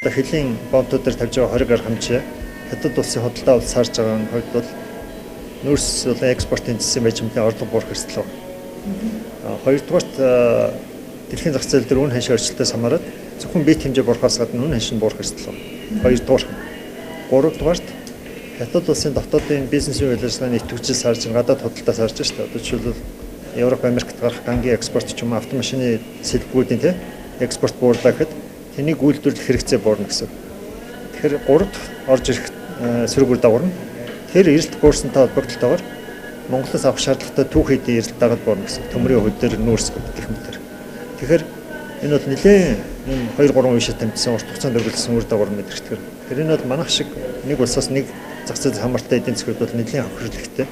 Хөлийн бомтууд дээр тавьж байгаа 20 гаруй хэмжээ Хятад улсын худалдаа авалт сарж байгаа нь хувьд бол нүүрс болон экспортын зэсийн менежментийн орлого буурах эрсдэл байна. Хоёрдугаарт, дэлхийн зах зээл дээр үнэ ханш өөрчлөлтөөс хамаарат зөвхөн бит хэмжээ буурахаас гадна үнэ ханш нь буурах эрсдэл байна. Хоёрдугаар. Гуравдугаарт, Хятад улсын дотоодын бизнесийн үйл ажиллагааны идэвхжил сарж, гадаад худалдаа сарж шүү дээ. Одоо жишээлбэл, Европ, Америкт гарах гангийн экспорт ч юм уу, автомашины сэлбгүүдийн экспорт буурлаа гэхэд тэнийг үйлдвэрлэх хэрэгцээ буурна гэсэн. Тэгэхээр гурав дахь орж ирэх сөрөг үр дагавар нь тэр эрэлт буурсантай холбогдлолтойгоор Монголоос авах шаардлагатай түүх эдийн эрэлт дагаад буурна гэсэн. Төмрийн хөдөр, нүүрс гэх мэтэр. Тэгэхээр энэ бол нэлээд 2 3 үе шат амжсан, урт хугацаанд үргэлжлсэн үр дагавар мэдэрхтгээр. Тэгэхээр энэ бол манайх шиг нэг улсаас нэг зах зээл хамаартай эдийн засгууд бол нэлээд хохирол ихтэй.